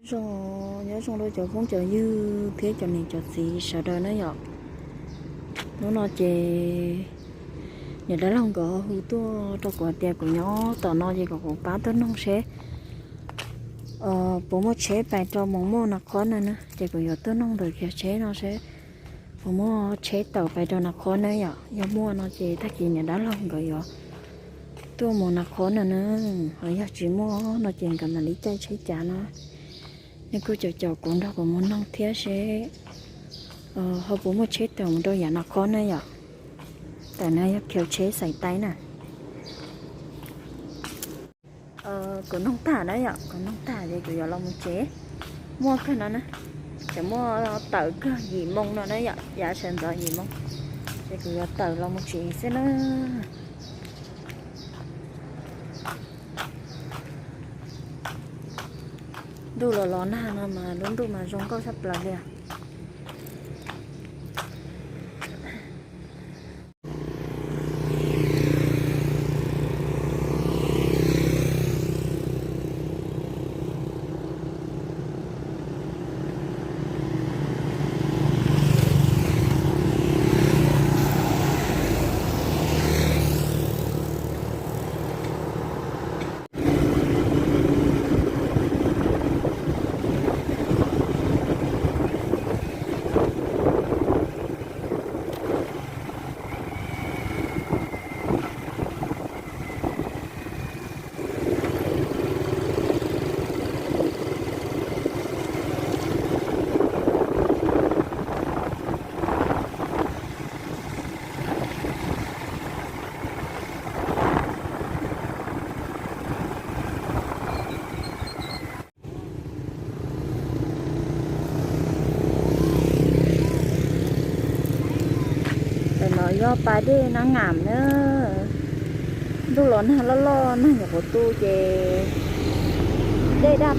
Zoo, nyob zoo rau cov phooj cov ywg thiab cov niam cov txiv sawv daws na yom. Hnub no ces niam dab laug nkawd ho hu tuaj rau kuv hais tias kuv nyob tom no ces kom kuv pab tuaj noog seb puas muaj tsheb pais rau Moos Moj Nas Khob na na, ces kuv yuav tuaj noog ntawm khiv tsheb no seb puas muaj tsheb tawm pais rau Nas Khob na yom. Yog muaj no ces tag kis niam dab laug nkawd yuav tuaj mus Nas Khob na na, ho yog tsis muaj no ces nkawd mam li caij tsheb cav no. Nej kuj caum caum kuv nrog kuv mus noog thiab seb ho puas muaj tsheb tawm mus rau yav Nas Khob na yom. Ntawm no yog khiv tsheb Xais Taib na. Kuv noog tag na yom, kuv noog tag ces kuv yuav los mus tsev. Muaj kawg no na, ces muaj tawm kawg yim moo no na yom, yav sawv ntxov yim moo, ces kuv yuav tawm los mus tsev xwb na. Ntuj los los nag no mas lub ntuj mas zoo nkauj tshaj plaws li. Ntawm no yog pas dej Nab Ngam na. Ntuj los nag loj loj nag nyuam qhuav tu ces dej daj